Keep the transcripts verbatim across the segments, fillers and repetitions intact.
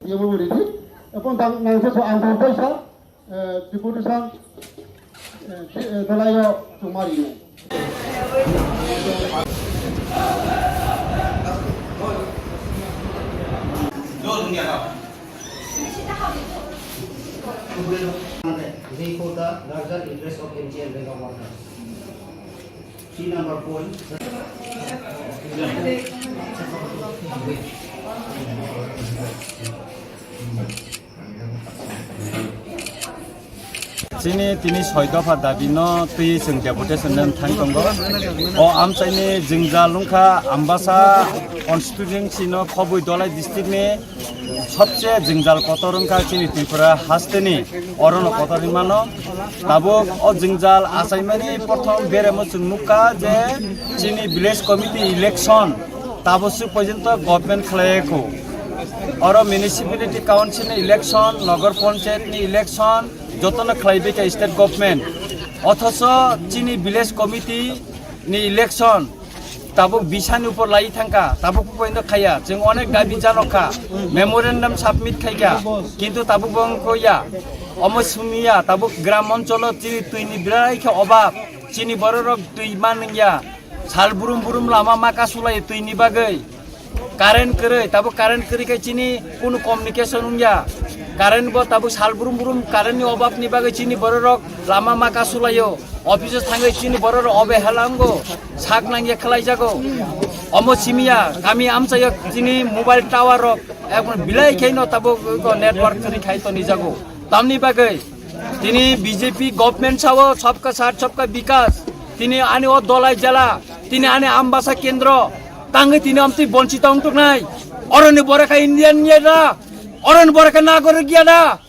Yebo ridi, epon tang nangsa so ang bai sa, eh, deputation, eh, di, eh, dolayo chumari. They for the larger interest of N T L Bank of Workers. Three number point. Chini tini soi dopha dabi no twi chwng deputation no thang tongo. O amchaini jwngjal wngkha Ambasa constituency no Khobwi Dholai district ni sobse jwngjal kotor wngkha chini Tripura hasteni, orono kotor hinmano. Tabuk o jwngjal achaimani prothom beremo chwng nukha je chini village committee election tabuk swk porjonto government khlaiyakho. Oro municipality council ni election, nogor panchayat ni election jotono khlaibaikha state government. Othocho chini village committee ni election tabuk bisani upor lai thangkha, tabuk poino khaiya. Chwng onek dabi janokha, memorandum submit khaikha, kintu tabuk bo wngkha ya. Omo simiya, tabuk gram oncholo chini twini birai khe obab, chini bororok twi manliya. Sal brum brum lama ma kasulai twini bagwi. Current kwrwi, tabuk current kwrwi khe chini kunu communication wngya. Current bo tabuk sal brum brum current ni obab ni bagwi chini bororok lama ma kasulaio. Office o thangwi chini bororok obe halango, sak nangya khlaijago. Omo simiya, kami amchaio chini mobile tower rok ekdom bilai khe no tabuk ko network kwrwi khai tonijago. Tamni bagwi tini B J P government sao sabka saath sabka bikas. Tini ani o Dholai jela, tini ani Ambasa kendro, tangwi tini amtwi bonchito wngtoknai. Oroni borok kha Indian ya da, oroni borok kha nagorik ya da.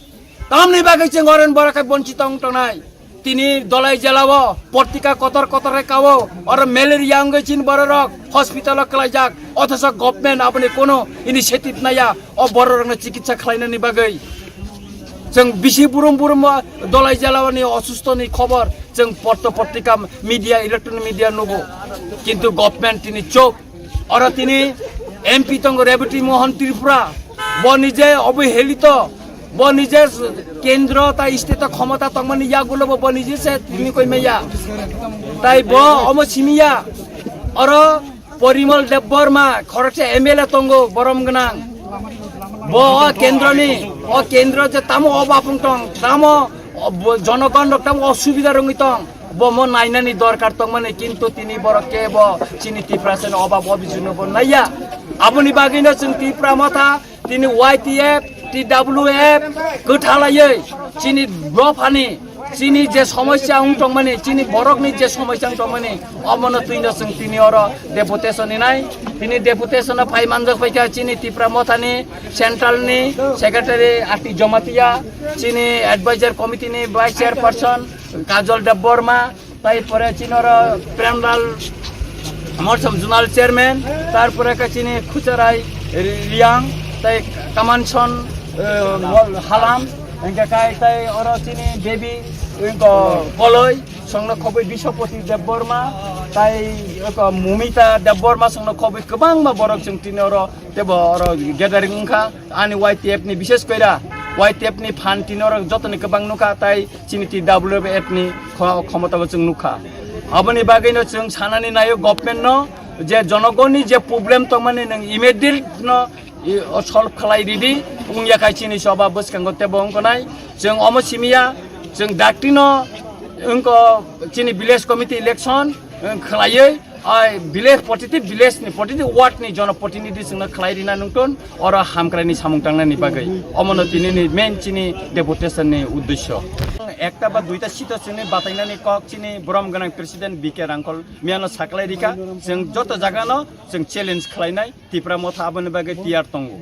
Tamni bagwi chwng oroni borok kha bonchito wngtoknai. Tini Dholai jela o portika kotor kotor khe kao, oro malaria wngwi chini bororok hospital o kwlaijak, othocho government aboni kono initiative naya o bororokno chikitsa khlainani bagwi. Chwng bisi burum burum o Dholai jela oni osusto ni khobor chwng porto portika media, electronic media nugo, kintu government tini chuk. Oro tini M P tongo Rebati Mohan Tripura, bo nije obohelito, bo nije kendro tai state o khomota tongmani yagulo bo, bo nije se tini koi maya. Tai bo omo simiya, oro Porimol Debbarma khoroksa M L A tongo borom gwnang. Bo o kendroni, o kendro je tamo obab wng tong, tamo o bo-, jonogon rok tamo osubida rwngwi tong. Bo mo nainani dorkar tongmani, kintu tini borok kebo chini Tiprasani obab obijugno bo naiya. Aboni bagwino chwng Tipra Motha tini Y T F, T W F kwthalaiwi chini dophani, chini je somosya wng tongmani, chini borokni je somosya wng tongmani, omono twino chwng tini oro deputation hinai. Tini deputation o phai manjak paikha chini Tipra Mothani central ni secretary Ati Jamatia, chini advisor committee ni vice chairperson Kajol Debbarma, tai pore chini oro Premlal Morsom zonal chairman, tarpore khe chini Khucharai Riang, tai Kamanson, eh, Halam, hingke kai tai oro chini Devi, ingko Koloi, songno khoboi Biswapati Debbarma, tai oko Mumita Debbarma, songno khoboi kwbangma borok chwng tini oro tebo oro gathering wngkha. Ani Y T F ni bishes koira, Y T F ni phan tini oro jotoni kwbang nukha, tai chini T W F ni kho-, khomotabo chwng nukha. Aboni bagwino chwng sanani naio government no je jonogonni je problem tongmani nwng immediate no i, o solve khlai ridi, wngya khai chini soba bwskango tebo wngkha nai. Chwng omo simiya, chwng daktino wngkha chini village committee election, wng khlaiwi, ai village, protiti village ni, protiti ward ni jonoprotinidhi chwngno khlai rina nungton, oro hamkraini samung tangnani bagwi. Omono tinini main chini deputation ni uddesyo. Ekta ba duita seat o chwngni batainani kok chini borom gwnang president B K Rangkhol miyano saklai rika, chwng joto jagano chwng challenge khlainai. Tipra Motha aboni bagwi tiyar tongo.